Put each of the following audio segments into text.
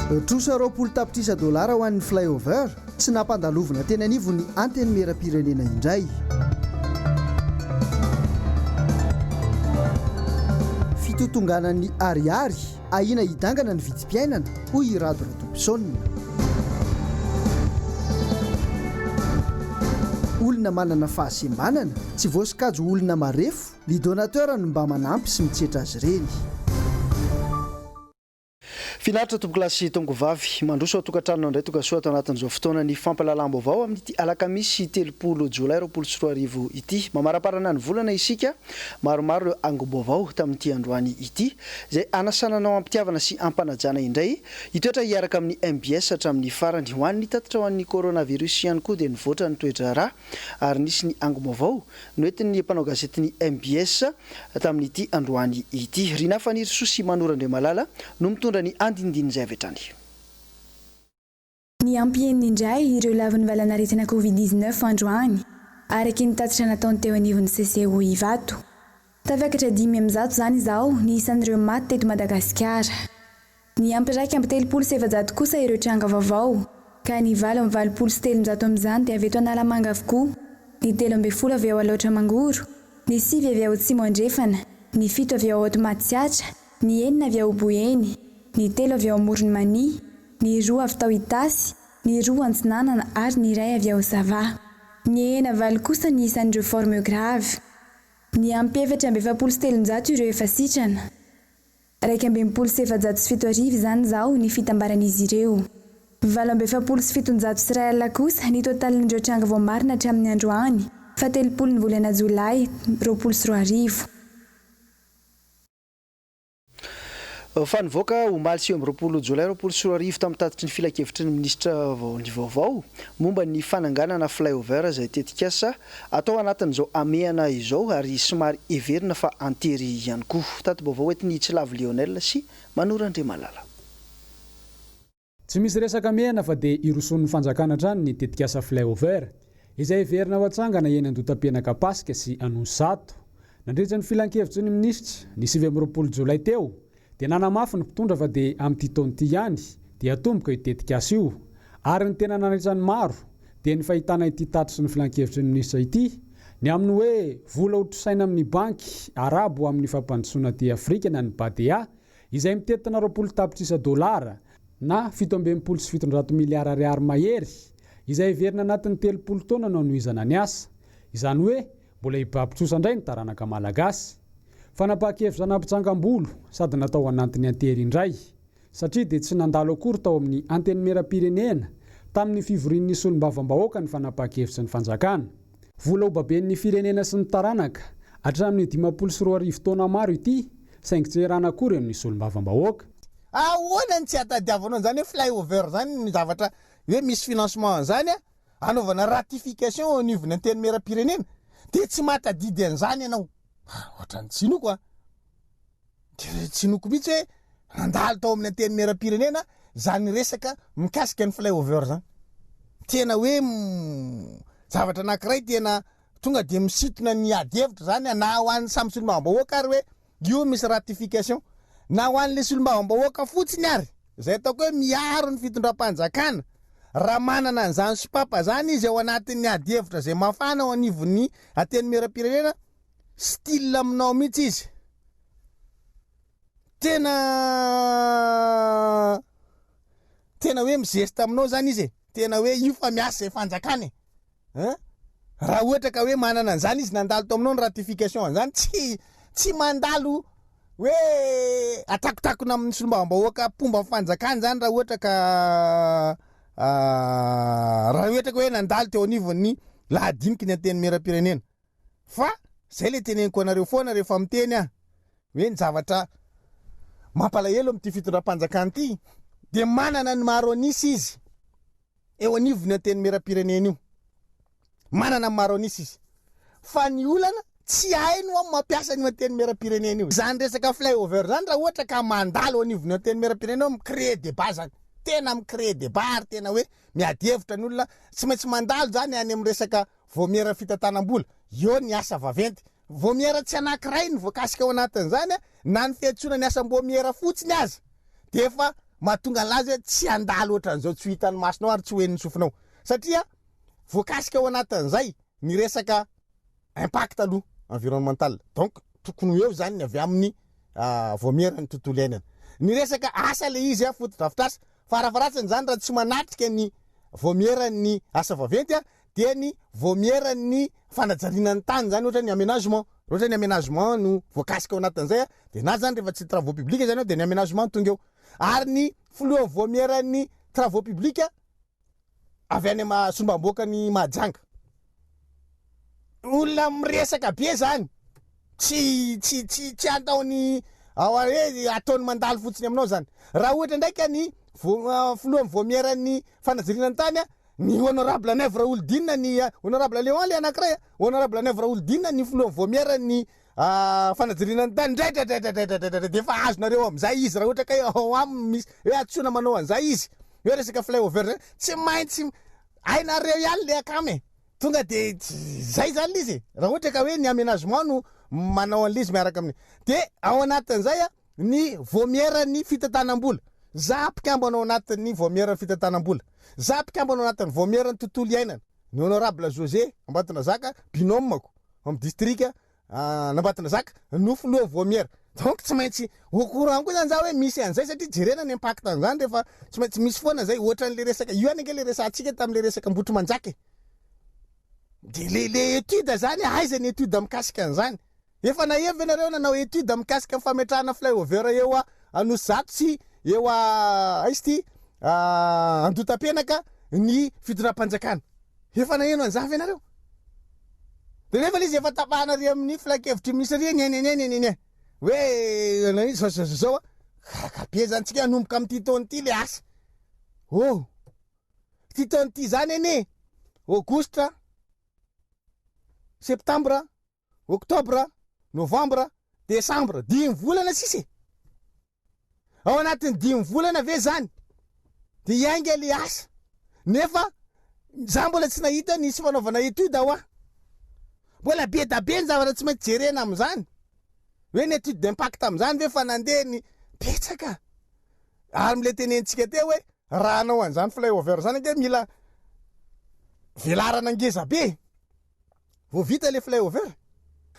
Trosa 20 tapitrisa dolara ho an'ny Flyover, tsy nampandalovina teny anivon'ny Antenimierampirenena indray. Fitotonganan'ny ariary, ahiana hidangana ny vidim-piainana, hoy i Rado Ratompisaonina. Olona manana fahasembanana, tsy voasokajy ho olona marefo, ny donateur no mba manampy sy mitsetra azy ireny. Finaritra tompokolahy sy tompokovavy, mandroso ao an-tokantranonao indray tongasoa ato anatin'izao fotoanan'ny fampahalalam-baovao amin'ity alakamisy 30 jolay 2020 ity. Mamaraparana ny volana isika, maromaro ireo angom-baovao tamin'ity androany ity, izay hanasana anao am-pitiavana sy am-panajana indray hitoetra hiaraka amin'ny mbs hatramin'ny farany. Ho an'ny tatitra ho an'ny coronavirus ihany koa dia nivoatra ny toe-draharaha ary nisy ny angom-baovao noentin'ny mpanao gazetin'ny mbs tamin'ity androany ity. Rinah Fanirisoa sy Manoro Andriamalala no mitondra ny andinindin'izay avy hatrany. Niampy enina indray ireo lavon'ny valanaretina Covid 19 androany, araka ny tatitra nataony teo anivon'ny CCO Ivato. Tafakatra 105 izany izao ny isan'ireo maty teto Madagasikara. Niampy 431 kosa ireo tranga vaovao, ka ny 388 amin'izany dia avy eto Analamanga avokoa, ny 13 avy ao Alaotra Mangoro, ny sivy avy ao Atsimo Andrefana, ny fito avy ao Haute Matsiatra, ny enina avy ao Boeny, ny telo avy ao Amoron'i Mania, ny roa avy tao Itasy, ny roa Antsinanana ary ny iray avy ao Sava. Nihena valo kosa ny isan'ireo forme grave. Niampy 344 ireo efa sitrana. 1461 izany izao ny fitambaran'izy ireo. 748 ålina kosa ny totalin'ireo tranga voamarina hatramin'ny androany, faha 30 ny volana jolay 2020. Fa nivoaka omaly 29 jolay 2020 tamin'ny tatitry ny filankevitry ny minisitra ny vaovao momba ny fananganana flyover izay tetikasa Atao anatin'izao hamehana izao ary somary heverina fa antery ihany koa. Tati-baovao entin'i Tsilavo Lionel sy Manoro Andriamalala. Tsy misy resaka hamehana fa dia hirosoan'ny fanjakana hatrany ny tetikasa Flyover, izay heverina ho atsangana eny Andotapenaka Ampasika sy Anosizato. Nandritra ny filankevitry ny minisitra, ny 29 jolay teo, dia nanamafy ny mpitondra fa dia amin'ity taona ity ihany dia hatomboka io tetikasa io ary ny tena nanaitra ny maro dia ny fahitana ity tatitry ny filankevitry ny minisitra ity ny amin'ny hoe vola ho trosaina amin'ny banky arabo amin'ny fampandrosoana aty Afrika na ny BADEA izay mitentina 20 tapitrisa dolara na 767 miliara ariary mahery izay heverina anatin'ny 30 taona no hanohizana ny asa izany hoe Mbola hibaby trosa indray ny taranaka malagasy. Fanapahan-kevitra nampitsangam-bolo sady natao anantiny an-tery indray. Satria dia tsy nandalo akory tao amin'ny Antenimierampirenena tamin'ny fivorian'ny solombavambahoaka ny fanapahan-kevitry ny fanjakana. Vola hobaben'ny firenena sy ny taranaka hatramin'ny 2050 taona maro ity saingy tsy erana akory amin'ny solombavambahoaka. Ahoana no tsy ahatadiavanao an'izany hoe flyover izany ny zavatra hoe misy financement an'izany an? Anaovana ratification eo anivon'ny antenimierampirenena dia tsy mahatadidy an'izany ianao. Ah, ohatran'ny tsy inoko an. Dia tsy inoko mihitsy hoe nandalo tao amin'ny antenimierampirenena izany resaka mikasika ny flyover izany. Tena hoe zavatra anankiray tena tonga dia misintona ny ady hevitra izany na ho an'ny samy solombavambahoaka ary hoe Io misy ratification. Na ho an'ilay solombavambahoaka fotsiny ary, izay ataoko hoe miaro ny fitondram-panjakana, raha manana an'izany sopapa izany izy ao anatin'ny ady hevitra izay mafana ao anivon'ny Antenimierampirenena, style aminao mihitsy izy. Tena tena hoe mi-geste aminao izany izy e. Tena hoe io fa miasa izay fanjakana e. Hein? Raha ohatra ka hoe manana an'izany izy nandalo tao aminao ny ratification an'izany, tsy tsy mandalo hoe atakotakona amin'ny solombavambahoaka mpomba ny fanjakana izany raha ohatra ka raha ohatra ka hoe nandalo teo anivon'ny lahadiniky ny antenimierampirenena. Fa zay le teneniko anareo foana rehefa miteny aho hoe ny zavatra mampalahelo amin'ity fitondram-panjakana ity dia manana ny maro an'isa izy. eo anivon'io antenimierampirenena io. Manana ny maro an'isa izy. Fa ny olana, tsy hainy hoa mampiasa an'io antenimierampirenena io. Izany resaka flyover izany raha ohatra ka mandalo eo anivon'io antenimierampirenena io, mi-créer débat izany. Tena mi-créer débat ary tena hoe miady hevitra ny olona. Tsy maintsy mandalo izany any amin'ny resaka vaomieran'ny fitantanam-bola. Eo ny asa vaventy. Vaomiera tsy anankiray no voakasika ao anatin'izany, na ny fiantsoana ny asam-baomiera fotsiny aza dia efa. mahatonga an'lazy hoe tsy handalo ohatran'izao tsy ho hitan'ny masonao ary tsy ho henon'ny sofinao. Satria voakasika ao anatin'izay ny resaka impact aloha environnemental. Donc tokony ho eo izany ny avy amin'ny vaomieran'ny tontolo iainana. Ny resaka asa ilay izy fotodrafitrasa, farafaharatsiny izany raha tsy manatrika ny vaomieran'ny asa vaventy dia ny vaomieran'ny fanajariana ny tany izany ohatra ny aménagement, raha ohatra ny aménagement no voakasika ao anatin'izay dia na izany rehefa tsy travaux publics izany ao dia ny aménagement no tonga eo. Ary ny filohan'ny vaomieran'ny travaux publics avy any solombavambahoakan'i Mahajanga. Olona miresaka be zany, tsy tsy tsy tsy ataony ao hoe ataony mandalo fotsiny aminao zany. Raha ohatra indray ka ny filohan'ny vaomieran'ny fanajariana ny tany, ny honorable Naivo Raholdina, ny honorable Léon le anankiray, honorable Naivo Raholdina ny filohan'ny vaomieran'ny Fanajariana ny tany ndraidraidraidraidraidraidra dia efa azonareo amin'izay izy raha ohatra ka hoe ao aminy misy hoe antsoina manao an'izay izy hoe resaka flyover zay tsy maintsy hainareo ihany le akama e tonga de zay zany le izy e raha ohatra ka hoe ny aménagement no manao an'le izy miaraka amin'ny de ao anatin'izay a ny vaomieran'ny fitantanam-bola za mpikambana ao anatin'ny vaomieran'ny fitantanam-bola za mpikambana ao anatin'ny vaomieran'ny tontolo iainana ny honorable José Ambatonazaka binôme-ko amin'ny distrika An'Ambatonazaka no filoha voamiera. Donc tsy maintsy au courant koa zany za hoe misy an'izay satria jerena ny impact an'izany rehefa tsy maintsy misy foana zay ohatran'le resaka io ihany ange le resahantsika tamin'le resaka Ambohitrimanjaka e. De le le étude zany aiza ny étude mikasika an'izany? Efa naheno ve nareo nanao étude mikasika ny fametrahana flyover eo Anosizato sy eo aiza ity Andotapenaka ny fitondram-panjakana? Efa naheno an'izany ve nareo? Dia nefa ilay izy efa tapahana ary amin'ny filankevitry ny minisitra ary ny ny ny ny ny hoe nanino zao zao zao gaga be zany tsika hanomboka amin'ity taona ity le asa. Oh! Ity taona ity zany anie aogositra, septambra, Oktobra, novambra, desambra, dimy volana sisa e! Ao anatin'ny dimy volana ve zany de hiainga le asa? Nefa za mbola tsy nahita nisy fanaovana étude hoa. Mbola be da be ny zavatra tsy maintsy jerena amin'izany. Hoe ny étude d'impact amin'izany ve fa nandeha ny betsaka. Ary mle tenenitsika teo hoe raha hanao an'izany flyover zany ange mila velarana ngeza be. Vao vita le flyover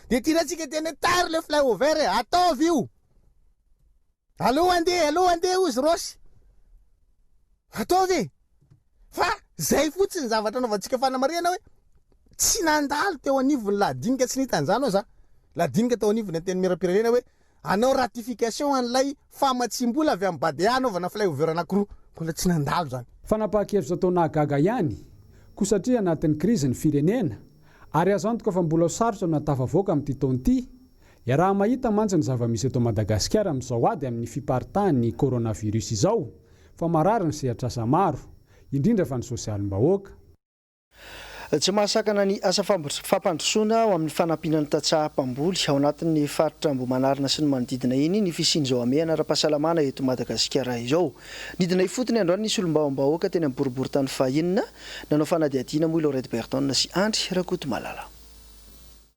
de ty ndray tsika teny hoe tary le flyover e, ataovy io! Aleo andeha, aleo andeha hozy Rossy! Ataovy e! Fa zay fotsiny zavatra anaovantsika fanamarihana hoe tsy nandalo teo anivon'ny lahadinika tsy nita an'izany aho za, lahadinika tao anivon'ny antenimierampirenena hoe Hanao ratification an'ilay famatsiam-bola avy amin'ny Badea hanaovana flyover anankiroa. Mbola tsy nandalo izany. Fanapahan-kevitra toa nahagaga ihany, koa satria anatin'ny krizy ny firenena, ary azo antoka fa mbola ho sarotra ny hahatafavoaka amin'ity taona ity. Iaraha-mahita mantsy ny zava-misy eto Madagasikara amin'izao ady amin'ny fiparitahan'ny coronavirus izao, fa marary ny sehatr'asa maro, indrindra fa ny sosialim-bahoaka. Tsy mahasakana ny asa fampandrosoana ho amin'ny fanampiana ny tantsaha mpamboly ao anatin'ny faritra Ambohimanarina sy ny manodidina iny ny fisian'izao hamehana ara-pahasalamana eto Madagasikara izao. Nidina ifotony androany ny solombavambahoaka teny amin'ny boriborintany fahenina, nanao fanadihadiana moa i Laurette Berton sy Andry Rakotomalala.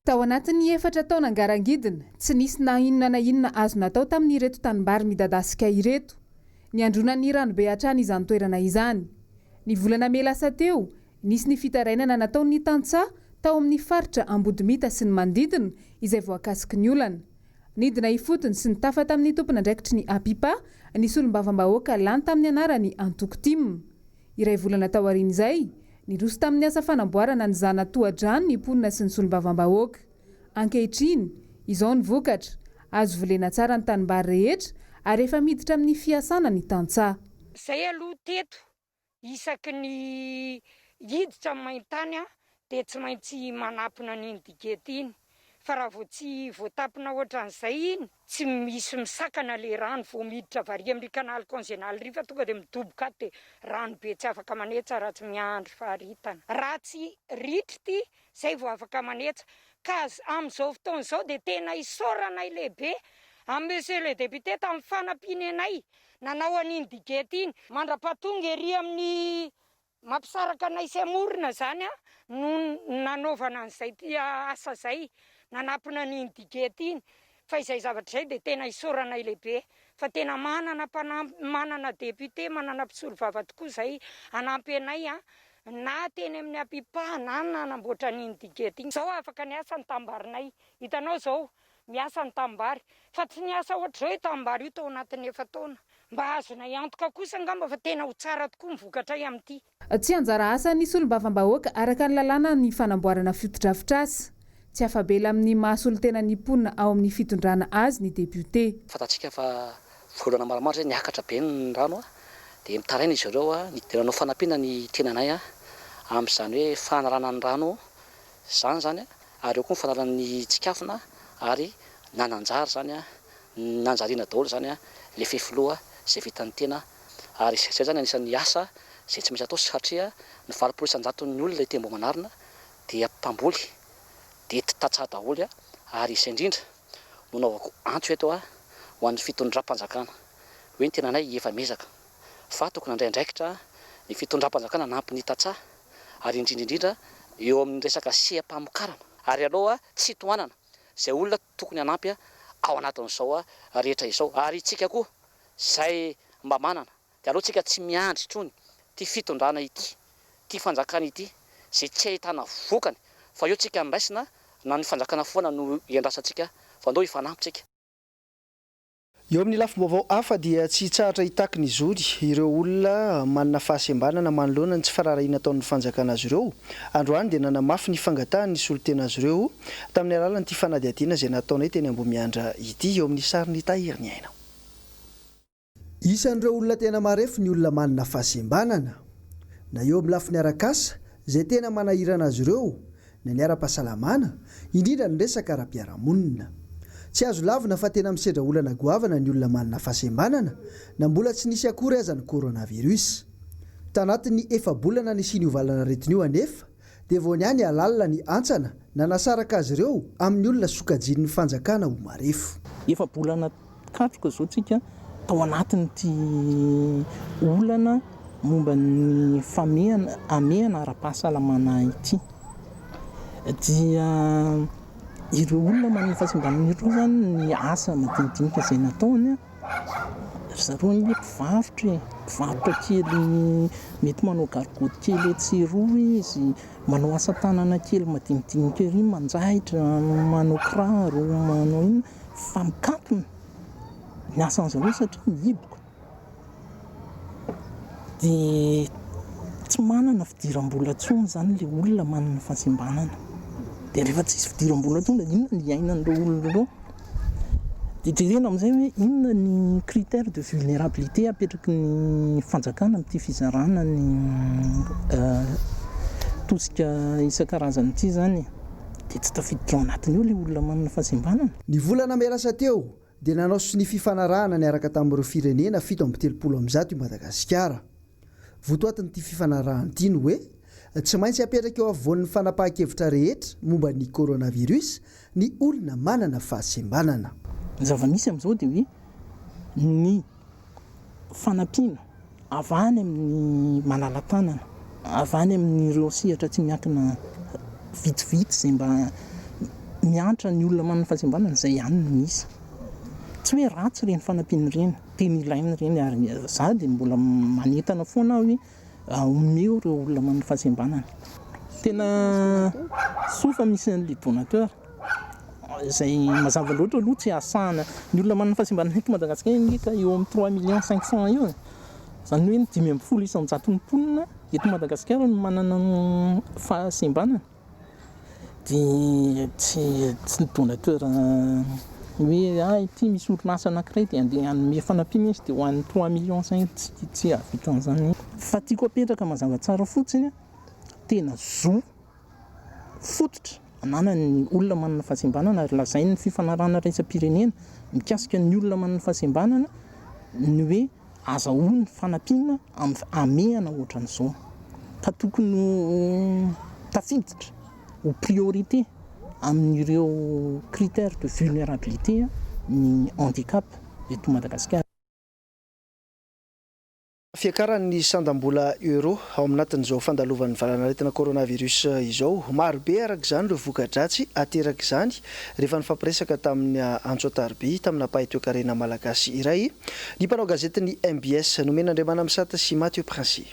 Tao anatin'ny efatra taona ngarangidina, tsy nisy na inona na inona azo natao tamin'ireto tanimbary midadasika ireto. Niandronan'ny ranobe hatrany izany toerana izany. Ny volana mey lasa teo, nisy ny fitarainana nataon'ny tantsaha tao amin'ny faritra Ambodimita sy ny manodidina izay voakasiky ny olana. Nidina ifotony sy nitafa tamin'ny tompon'andraikitry ny Apipa ny solombavambahoaka lany tamin'ny anaran'ny antoko tim. Iray volana taorian'izay, niroso tamin'ny asa fanamboarana ny zana-tohadrano ny mponina sy ny solombavambahoaka. Ankehitriny, izao ny vokatra, azo volena tsara ny tanimbary rehetra ary efa miditra amin'ny fiasana ny tantsaha. Zay aloha teto, isaky ny hiditra ny main-tany dia tsy maintsy manapina an'iny digety iny. Fa raha vao tsy voatapina ohatran'izay iny, tsy misy misakana le rano vao miditra avy ary amin'ny canal congénal ry fa tonga dia midoboka ato dia rano be tsy afaka manetsa raha tsy miandry faharitana. Raha tsy ritra ity zay vao afaka manetsa. Ka amin'izao fotoana izao dia tena isaoranay lehibe amin'i Monsieur le député tamin'ny fanampiany anay nanao an'iny diguette iny mandra-pahatonga ery amin'ny Mampisaraka anay sy Amorona izany no nanaovana an'izay asa izay, nanapina an'iny diguette iny. Fa izay zavatra izay dia tena isaoranay lehibe fa tena manana mpanampy, manana député, manana mpisolovava tokoa izay hanampy anay na teny amin'ny Apipa na nanamboatra an'iny digue iny. Izao afaka niasa ny tanimbary-nay. Hitanao izao, miasa ny tanimbary. Fa tsy niasa ohatr'izao io tanimbary io tao anatin'ny efa-taona. Mba azonay antoka kosa angamba fa tena ho tsara tokoa ny vokatray amin'ity. Tsy anjara asan'ny solombavambahoaka araka ny lalàna ny fanamboarana fotodrafitrasa. Tsy afa-bela amin'ny maha solontena ny mponina ao amin'ny fitondrana azy ny depiote. Fantatsika fa volana maromaro izay niakatra be ny rano dia mitaraina izy ireo dia nanao fanampiana ny tenanay amin'izany hoe fanalana ny rano izany izany ary eo koa ny fanalana ny tsikafona ary nananjary izany nanjariana daholo izany ilay fefiloha izay vitan'ny tena Ary izay izany anisan'ny asa izay tsy maintsy atao satria ny 80% ny olona ety Ambohimanarina dia mpamboly, dia tantsaha daholo ary izay indrindra no anaovako antso eto ho an'ny fitondram-panjakana hoe ny tenanay efa miezaka fa tokony handray andraikitra ny fitondram-panjakana hanampy ny tantsaha ary indrindra indrindra eo amin'ny resaka seha-pamokarana ary aloha tsy tohanana izay olona tokony hanampy ao anatin'izao rehetra izao ary isika koa Zay mba manana de aleo tsika tsy miandry tsony ty fitondrana ity, ty fanjakana ity zay tsy ahitana vokany fa eo tsika andraisina na ny fanjakana foana no iandrasantsika fa ndao hifanampy tsika. Eo amin'ny lafim-baovao hafa dia tsy hitsahatra hitaky ny zony ireo olona manana fahasembanana manoloana ny tsy faraharahiana ataon'ny fanjakana azy ireo. Androany dia nanamafy ny fangatahany ny solontena azy ireo tamin'ny alalan'ity fanadihadiana izay nataonay teny Ambohimiandra ity eo amin'ny sarin'i Tahiriniaina. Isan'ireo olona tena marefo ny olona manana fahasembanana, na eo amin'ny lafiny arak'asa, izay tena manahirana azy ireo, na ny ara-pahasalamana, indrindra ny resaka ara-piarahamonina. Tsy azo lavina fa tena misedra olana goavana ny olona manana fahasembanana, na mbola tsy nisy akory aza ny coronavirus. Tanatin'ny efa-bolana nisian'io valanaretina io anefa, dia vao niany halalina ny hantsana nanasaraka azy ireo amin'ny olona sokajian'ny fanjakana ho marefo. Efa-bolana katroka izao tsika tao anatin'ity olana momba ny famehana hamehana ara-pahasalamana ity. Dia ireo olona manana fahasimbanana ireo izany ny asa madinidinika izay nataony, ry zareo anie mpivarotra e, mpivarotra kely mety manao gargotte kely etsy sy eroa izy, manao asa tanana kely madinidinika ery, manjaitra, manao kiraro, manao inona, fa mikatona ny asan'zareo satria mihiboka dia tsy manana fidiram-bola intsony izany ilay olona manana fahasembanana. Dia rehefa tsisy fidiram-bola intsony dia inona ny hiainan'ireo olona ireo? Dia jerena amin'izay hoe inona ny critère de vulnérabilité apetraky ny fanjakana amin'ity fizarana ny tosika isan-karazany ity izany e. Dia tsy tafiditra ao anatin'io ilay olona manana fahasembanana. Ny volana mey lasa teo dia nanao sonia fifanarahana niaraka tamin'ireo firenena 137 i Madagasikara. Votoatin'ity fifanarahana ity ny hoe tsy maintsy apetraka eo afovoan'ny fanapahan-kevitra rehetra momba ny coronavirus ny olona manana fahasembanana. Ny zava-misy amin'izao dia hoe ny fanampiana avy any amin'ny malala-tanana, avy any amin'ireo sehatra tsy miankina vitsivitsy izay mba miantra ny olona manana fahasembanana, izay ihany no misy. Tsy hoe ratsy ireny fanampiana ireny, tena ilaina ireny ary izaho dia mbola manentana foana aho hoe omeo ireo olona manana fahasembanana. Tena soa fa misy an'ilay donateur. Izay mazava loatra aloha tsy ahasahana ny olona manana fahasembanana eto Madagasikara anie ka eo amin'ny trois millions cinq cents eo e. Izany hoe ny 15 isan-jaton'ny mponina eto Madagasikara no manana fahasembanana. Dia tsy tsy ny donateur hoe ah ity misy orinasa anankiray dia andeha hanome fanampiana izy dia ho an'ny trois millions cinq tsy tsy hahavita an'izany. Fa tiako apetraka mazava tsara fotsiny, tena zo fototra ananan'ny olona manana fahasembanana ary lazain'ny fifanarahana iraisam-pirenena mikasika ny olona manana fahasembanana ny hoe azahoany fanampiana amin'ny hamehana ohatran'izao ka tokony ho tafiditra ho priorité amin'ireo critères de vulnérabilité ny handicap eto Madagasikara. Fiakaran'ny sandam-bola Euro ao anatin'izao fandalovan'ny valanaretina coronavirus izao. Maro be araka izany ireo voka-dratsy aterak'izany rehefa nifampiresaka tamin'ny antso an-tariby tamina mpahay toekarena malagasy iray ny mpanao gazetin'ny mbs Nomenandriamanamisata sy Mathieu Princi.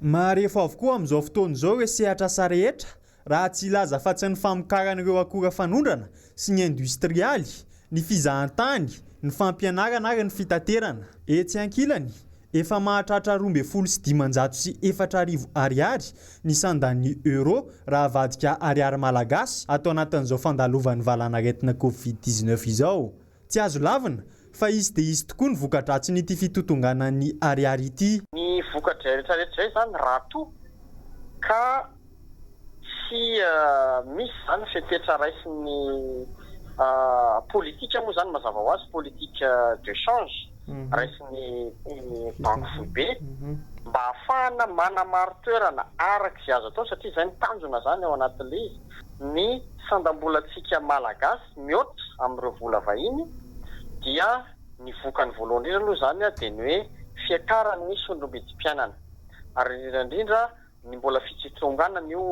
Marefo avokoa amin'izao fotoana izao ireo sehatr'asa rehetra raha tsy hilaza afa-tsy ny famokarana ireo akora fanondrana sy ny indostrialy, ny fizahantany, ny fampianarana ary ny fitaterana. Etsy ankilany, efa mahatratra 4512 ariary ny sandan'ny Euro raha avadika ariary malagasy ato anatin'izao fandalovan'ny valanaretina Covid 19 izao. Tsy azo lavina fa hisy dia hisy tokoa ny voka-dratsin'ity fitotonganan'ny ariary ity. Ny vokatr'izay rehetra rehetra izay izany raha toa ka tsy misy izany fepetra raisin'ny politika moa izany mazava ho azy, politique de change raisin'ny banky foibe mba hahafahana manamarin-toerana araka izay azo atao satria izay no tanjona izany ao anatin'ilay izy, ny sandam-bolantsika malagasy mihoatra amin'ireo vola vahiny dia ny vokany voalohany indrindra aloha izany dia ny hoe fiakaran'ny sondrom-bidim-piainana ary indrindra indrindra ny mbola fitsitronganana io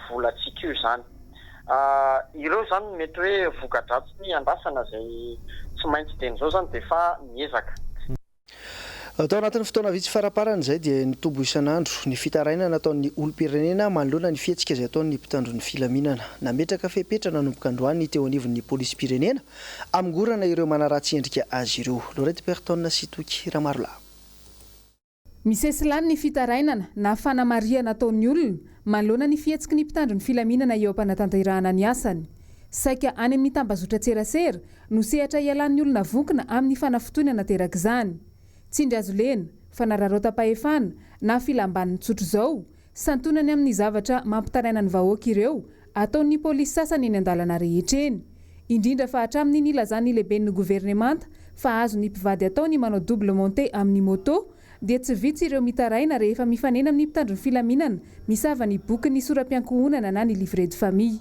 volantsika io izany. Ireo izany no mety hoe voka-dratsiny andrasana izay tsy maintsy dieny izao izany dia efa miezaka. Tao anatin'ny fotoana vitsy faraparany izay dia nitombo isan'andro ny fitarainana ataon'ny olom-pirenena manoloana ny fihetsika izay ataon'ny mpitandro ny filaminana. Nametraka fepetra nanomboka androany ny teo anivon'ny polisim-pirenena hamongorana ireo manaratsy endrika azy ireo. Laurette Berton sy Toky Ramarolahy. Misesilany ny fitarainana na fanamarihana ataon'ny olona manoloana ny fihetsiky ny mpitandro ny filaminana eo am-panatanterahana ny asany. Saika any amin'ny tambazotran-tserasera no sehatra ialan'ny olona vonkina amin'ny fanafintohinana aterak'izany. Tsindry azo lena, fanararaotam-pahefana, na filam-baniny tsotr'izao, santonany amin'ny zavatra mampitaraina ny vahoaka ireo ataon'ny polisy sasany eny an-dalana rehetra eny. Indrindra fa hatramin'ny nilazan'ny lehiben'ny governemanta fa azon'ny mpivady atao ny manao double montée amin'ny moto dia tsy vitsy ireo mitaraina rehefa mifanena amin'ny mpitandro ny filaminana misava ny bokin'ny sora-piankohonana na ny livret de famille.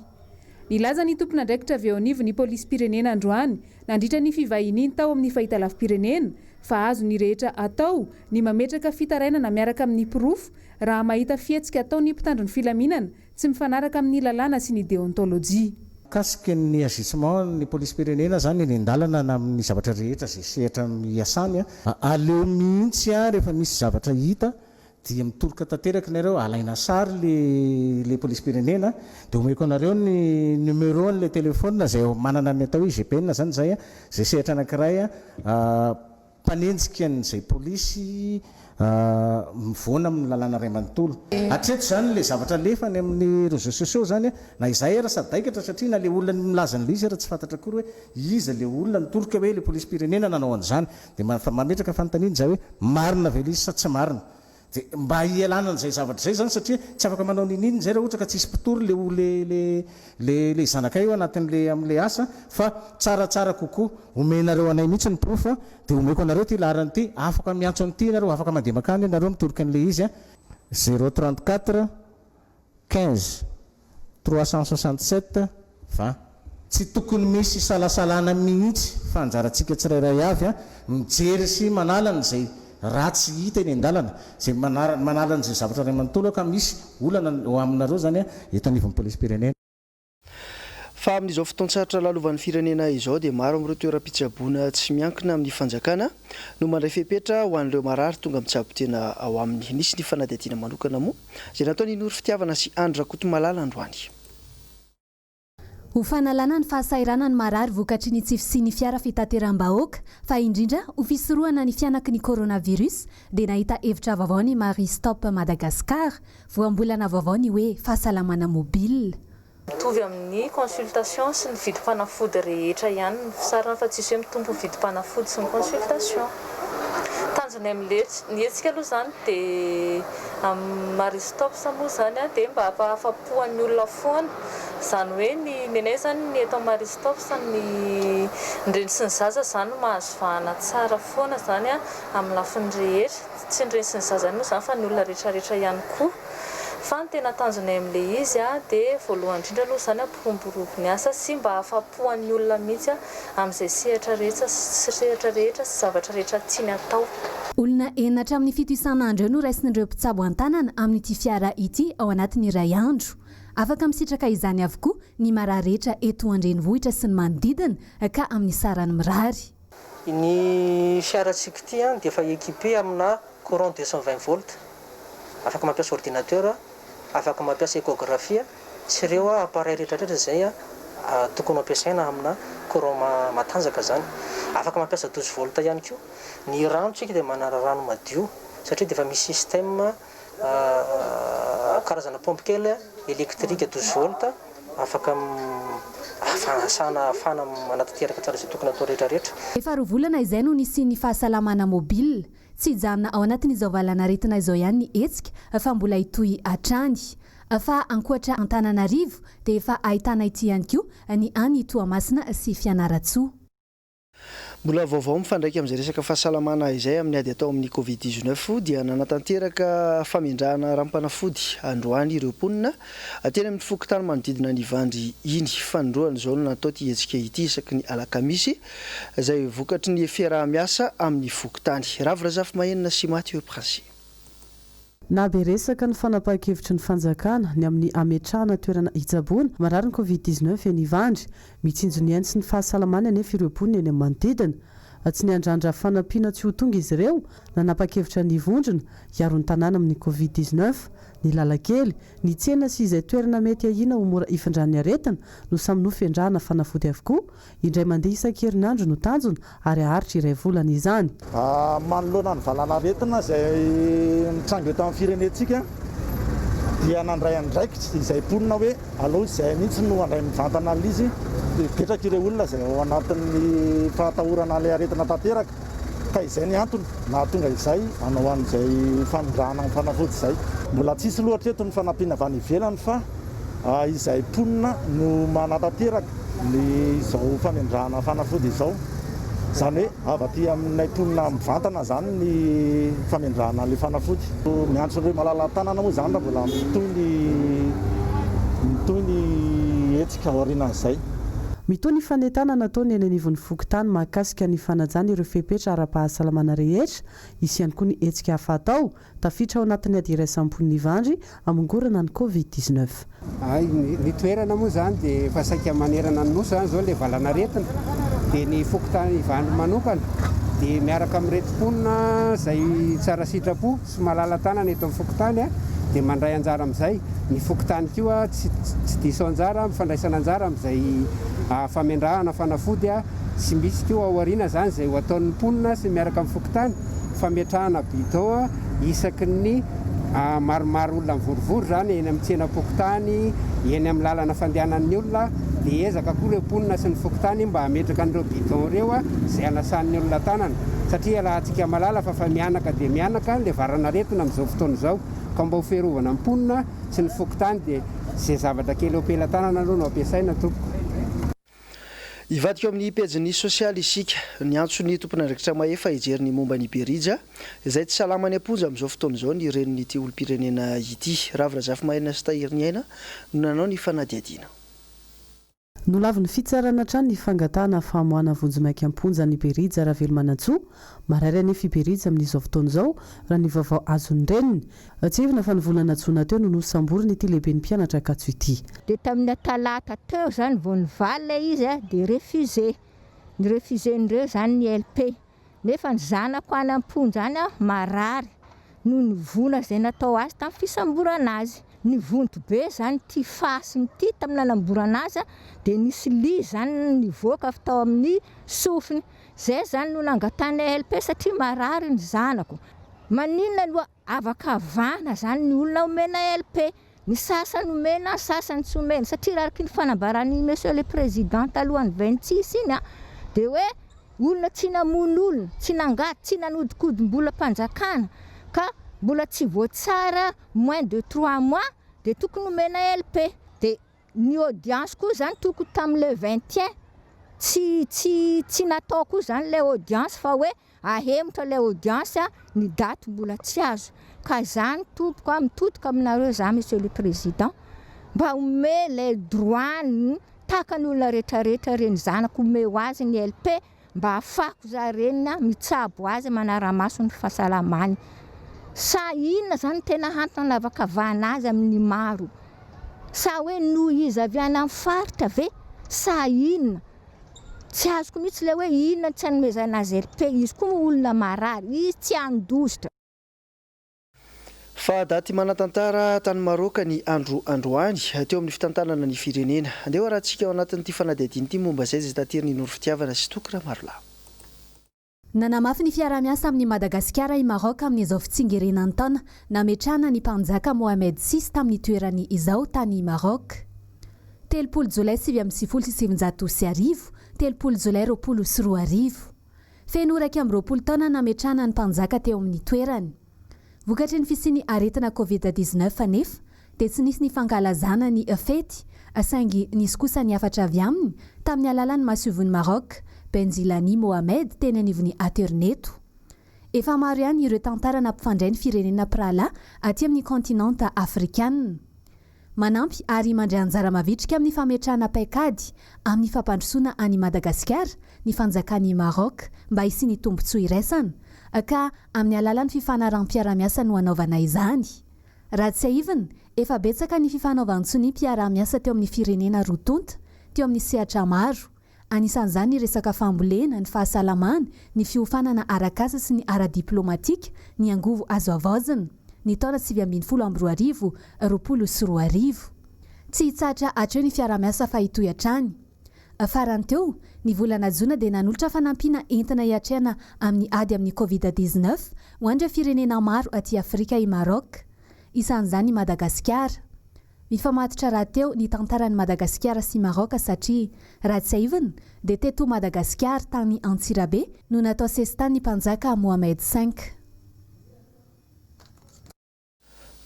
Nilaza ny tompon'andraikitra avy eo anivon'ny polisim-pirenena androany nandritra ny fivahiniany tao amin'ny fahitalavi-pirenena fa azon'ny rehetra atao ny mametraka fitarainana miaraka amin'ny porofo raha mahita fihetsika ataon'ny mpitandro ny filaminana tsy mifanaraka amin'ny lalàna sy ny deontolojia. Mikasika ny agissement ny polisim-pirenena izany eny an-dalana na amin'ny zavatra rehetra izay sehatra iasany, aleo mihitsy rehefa misy zavatra hita Dia mitoroka tanteraka nareo, alaina sary le le polisim-pirenena, dia omeko anareo ny numéro an'ilay téléphone izay manana ny atao hoe IGPN izany izay, izay sehatra anankiray mpanenjika an'izay polisy mivoana amin'ny lalàna iray manontolo. Hatreto izany ilay zavatra alefa any amin'ny réseaux sociaux izany, na izahay ara sadaikatra satria na ilay olona milaza an'ilay izy ara tsy fantatra akory hoe iza ilay olona nitoroka hoe ilay polisim-pirenena nanao an'izany. Dia mametraka fanontaniana izahay hoe marina ve ilay izy sa tsy marina? Dia mba hialana an'izay zavatra izay izany satria tsy afaka manao n'inon'inona izay raha ohatra ka tsisy mpitory le le le le le zanakay eo anatin'le amin'le asa fa tsaratsara kokoa omenareo anay mihitsy ny porofo dia omeko anareo ity laharana ity afaka miantso an'ity ianareo afaka mandeha mankany ianareo mitoroka an'le izy a zéro 34 15 367 20. Tsy tokony misy isalasalana mihitsy fa anjarantsika tsirairay avy mijery sy manala an'izay ratsy hita eny an-dalana, izay manala an'izay zavatra iray manontolo ka misy olana eo aminareo izany eto anivon'ny polisim-pirenena. Fa amin'izao fotoan-tsarotra lalovan'ny firenena izao dia maro amin'ireo toeram-pitsaboana tsy miankina amin'ny fanjakana no mandray fepetra ho an'ireo marary tonga mitsabo tena ao aminy. Nisy ny fanadihadiana manokana moa izay nataon'i Noro Fitiavana sy Andry Rakotomalala androany. Ho fanalana ny fahasahiranan'ny marary vokatry ny tsy fisian'ny fiara fitateram-bahoaka, fa indrindra ho fisorohana ny fihanaky ny coronavirus, dia nahita hevitra vaovao ny Marie Stop Madagascar, voambolana vaovao ny hoe fahasalamana mobile. Mitovy amin'ny consultation sy ny vidim-panafody rehetra ihany ny fisarana fa tsisy hoe mitombo ny vidim-panafody sy ny consultation. Tanjonay amin'ilay ny hetsika aloha izany dia amin'ny Marie Stopes moa izany dia mba hampahafa-po an'ny olona foana. Izany hoe ny nenay izany ny eto amin'ny Marie Stopes ny ny reny sy ny zaza izany no mahazo vahana tsara foana izany amin'ny lafiny rehetra. Tsy ny reny sy ny zaza ihany moa izany fa ny olona rehetra rehetra ihany koa. Fa ny tena tanjonay amin'ilay izy dia voalohany indrindra aloha izany hampiroborobo ny asa sy mba hahafapo an'ny olona mihitsy amin'izay sehatra rehetra sehatra rehetra sy zavatra rehetra tiany atao. Olona enina hatramin'ny fito isan'andro eo no raisin'ireo mpitsabo an-tanana amin'ity fiara ity ao anatin'ny iray andro. Afaka misitraka izany avokoa ny marary rehetra eto an-drenivohitra sy ny manodidina ka amin'ny sarany mirary. Ny fiarantsika ity dia efa équipé amina courant 220 volts, afaka mampiasa ordinateur, afaka mampiasa échographie sy ireo appareil rehetra rehetra izay tokony ho ampiasaina amina courant matanjaka izany. Afaka mampiasa 12 volts ihany koa. Ny rano tsika dia manana rano madio satria dia efa misy système Karazana paompy kely elektrika 12 volts afaka ahafahana ahafahana manatanteraka tsara izay tokony atao rehetra rehetra. Efa roa volana izay no nisian'ny fahasalamana mobile. Tsy hijanona ao anatin'izao valan'aretina izao ihany ny hetsika fa mbola hitohy hatrany. Fa ankoatra Antananarivo dia efa ahitana ity ihany koa ny any Toamasina sy Fianarantsoa. Mbola vaovao mifandraika amin'izay resaka fahasalamana izay amin'ny ady atao amin'ny Covid 19 dia nanatanteraka famendrahana ranom-panafody androany ireo mponina teny amin'ny fokontany manodidina an'Ivandry iny. Fanindroany izao no natao ity hetsika ity isaky ny alakamisy izay vokatry ny fiaraha-miasa amin'ny fokontany. Ravo Razafimahenina sy Mathieu Princi. Na be resaka ny fanapahan-kevitry ny fanjakana ny amin'ny hametrahana toerana hitsaboana marary ny Covid 19 eny Ivandry. Mitsinjo ny ainy sy ny fahasalamany anefa ireo mponina eny amin'ny manodidina. Tsy niandrandra fanampiana tsy ho tonga izy ireo, nanapa-kevitra ny hivondrona, hiaro ny tanàna amin'ny Covid 19. Ny lalan-kely, ny tsena sy izay toerana mety ahiana ho mora hifindran'ny aretina no samy nofendrahana fanafody avokoa Indray mandeha isan-kerinandro no tanjona ary haharitra iray volana izany. Manoloana ny valanaretina izay mitranga eto amin'ny firenentsika dia nandray andraikitra izay mponina hoe aleo izahay mihitsy no handray mivantana an'ilay izy. Betsaka ireo olona izay ao anatin'ny fahatahorana ilay aretina tanteraka ka izay ny antony nahatonga izay hanao an'izay fanondrahana ny fanafody izay. Mbola tsisy aloha hatreto ny fanampiana avy any ivelany fa izay mponina no manatanteraka ny izao famendrahana fanafody izao. Izany hoe avy aty aminay mponina mivantana izany ny famendrahana ilay fanafody. Miantso an'ireo malala-tanana moa izany raha mbola mitohy ny mitohy ny hetsika aorianan'izay. Mitohy ny fanentanana ataony eny anivon'ny fokontany mahakasika ny fanajana ireo fepetra ara-pahasalamana rehetra. Hisy ihany koa ny hetsika hafa hatao Tafiditra ao anatin'ny ady iraisam-ponin'i Ivandry hamongorana ny Covid 19. Hay, ny toerana moa izany dia efa saika manerana ny Nosy izany izao ilay valanaretina, dia ny fokontany Ivandry manokana dia miaraka amin'ireto mponina izay tsara sitrapo sy malala-tanana eto amin'ny fokontany dia mandray anjara amin'izay, ny fokontany koa tsy tsy diso anjara amin'ny fandraisana anjara amin'izay famendrahana fanafody sy misy koa ao aoriana izany izay ho ataon'ny mponina sy miaraka amin'ny fokontany. Fametrahana bidon isaky ny maromaro olona mivorivory izany eny amin'ny tsenam-pokontany, eny amin'ny lalana fandehanan'ny olona, dia ezaka koa ireo mponina sy ny fokontany mba hametraka an'ireo bidon ireo izay hanasan'ny olona tanana satria iarahantsika mahalala fa efa mihanaka dia mihanaka ilay varan'aretina amin'izao fotoana izao ka mba ho fiarovana ny mponina sy ny fokontany dia izay zavatra kely eo am-pelatanana aloha no ampiasaina tompoko. Hivadika ao amin'ny pejin'ny sosialy isika. Niantso ny tompon'andraikitra mahefa hijery ny momba an'i Berija, izay tsy salama any am-ponja amin'izao fotoana izao ny renin'ity olom-pirenena ity. Ravo Razafimaherina sy Tahiry Ny Aina no nanao ny fanadihadiana. Nolavin'ny fitsarana hatrany ny fangatahana famoahana vonjimaika am-ponja an'i Berija Ravelomanantsoa. Marary anefa i Berija amin'izao fotoana izao, raha ny vaovao azon'ny reniny. Tsiahivina fa ny volana jona teo no nosamborina ity lehiben'ny mpianatra Ankatso ity. Dia tamin'ny talata teo izany vao nivaly ilay izy dia refusé, ni-refuser-ndreo izany ny LP. Nefa ny zanako any am-ponja any marary noho ny vola izay natao azy tamin'ny fisamborana azy. Nivonto be izany ity fasiny ity tamin'ny nanamborana azy dia nisy lia izany nivoaka avy tao amin'ny sofiny. Izay izany no nangatahana LP satria marary ny zanako. Maninona no avakavahana zany ny olona omena LP? Ny sasany omena, ny sasany tsy omena. Satria raha araka ny fanambaran'i Monsieur le Président talohan'ny 26 iny an, dia hoe olona tsy namono olona, tsy nangady, tsy nanodinkodim-bolam-panjakana ka mbola tsy voatsara moins de trois mois dia tokony omena LP. Dia ny audience koa zany tokony tamin'ny le 21. Tsy tsy tsy natao koa zany ilay audience fa hoe ahemotra ilay audience ny daty mbola tsy azo. Ka izany tompoko a, mitodika aminareo za monsieur le président mba omeo ilay droit-ny tahaka ny olona retraretra ireny zanako omeo azy ny LP Mba afako za reniny a mitsabo azy manaramaso ny fahasalamany sa inona zany tena antony anavakavahana azy amin'ny maro sa hoe noho izy avy any amin'ny faritra ve sa inona tsy azoko mihitsy le hoe inona no tsy anomezana azy LP izy koa moa olona marary izy tsy handositra. Fa daty manan-tantara tany Maroka ny andro androany, teo amin'ny fitantanana ny firenena. Andeha ho arahantsika ao anatin'ity fanadihadiana ity momba izay izay taterin'i Noro Fitiavana sy Toky Ramarolahy. Nanamafy ny fiaraha-miasa amin'i Madagasikara i Maroc amin'izao fitsingerenan'ny taona nametrahana ny mpanjaka Mohammed vi tamin'ny toerany izao tany Maroc. 30 jolay 1999, 30 jolay 2020. Feno 21 taona nametrahana ny mpanjaka teo amin'ny toerany. Vokatry ny fisian'ny aretina Covid 19 anefa dia tsy nisy ny fankalazana ny fety saingy nisy kosa ny hafatra avy aminy tamin'ny alalan'ny masoivohon'i Maroc, Benzilani Mohamed teny anivon'ny aterineto. Efa maro ihany ireo tantara nampifandray ny firenena mpirahalahy aty amin'ny kaontinanta afrikanina. Manampy ary mandray anjara mavitrika amin'ny fametrahana paikady amin'ny fampandrosoana an'i Madagasikara ny fanjakan'i Maroc mba hisian'ny tombontsoa iraisana, ka amin'ny alalan'ny fifanaraham-piarahamiasa no hanaovana izany. Raha tsiahivina, efa betsaka ny fifanaovan-tsoniam-piarahamiasa teo amin'ny firenena roa tonta, teo amin'ny sehatra maro. Anisan'izany ny resaka fambolena, ny fahasalamana, ny fiofanana arak'asa sy ny ara-diplaomatika, ny angovo azo havaozina. Ny taona 2019, 2020. Tsy hitsahatra hatreo ny fiaraha-miasa fa hitohy hatrany. Farany teo, ny volana jona dia nanolotra fanampiana entina hiatrehana amin'ny ady amin'ny Covid 19 ho an'ireo firenena maro aty Afrika i Maroc. Isan'izany i Madagasikara. Mifamatotra rahateo ny tantaran'i Madagasikara sy Maraoka satria, raha tsiahivina, dia teto Madagasikara, tany Antsirabe, no natao sesitany ny mpanjaka Mohammed V.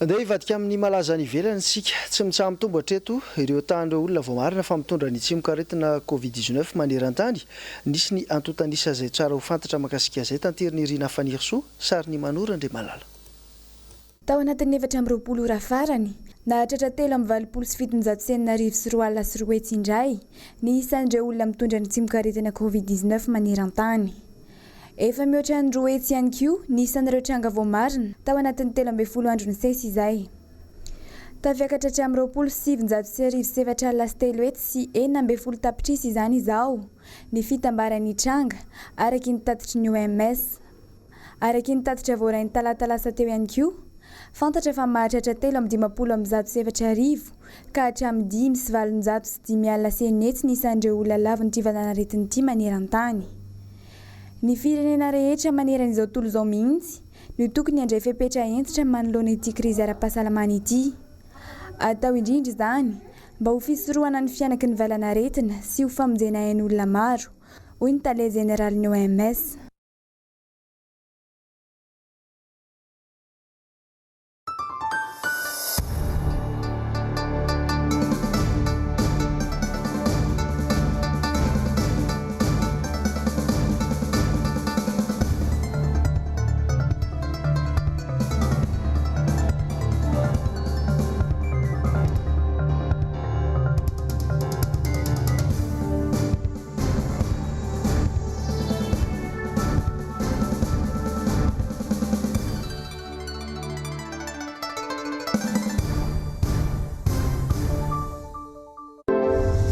Andeha hivadika amin'ny malaza any ivelany isika. Tsy mitsaha-mitombo hatreto ireo tahan'ireo olona voamarina fa mitondra ny tsimokaretina Covid 19 maneran-tany. Nisy ny antontan'isa izay tsara ho fantatra mahakasika izay tanterin'i Rina Fanirisoa, sarin'i Manoro Andriamalala. Tao anatin'ny 24 ora farany, nahatratra 283 200 indray ny isan'ireo olona mitondra ny tsimokaretina Covid 19 maneran-tany. Efa mihoatra ny 200 ihany koa ny isan'ireo tranga voamarina tao anatin'ny 13 andro nisesy izay. Tafiakatra hatramin'ny 320 316 tapitrisa izany izao ny fitambaran'ny tranga, araky ny tatitry ny OMS. Araka ny tatitra voaray ny talata lasa teo ihany koa, fantatra fa mahatratra 153 ka hatramin'ny 605 600 ny isan'ireo olona lavon'ity valanaretina ity maneran-tany. Ny firenena rehetra manerana izao tontolo izao mihitsy no tokony handray fepetra hentitra manoloana ity krizy ara-pahasalamana ity. Atao indrindra izany mba ho fisorohana ny fihanaky ny valanaretina sy ho famonjena ain'olona maro, hoy ny tale jeneralin'ny OMS.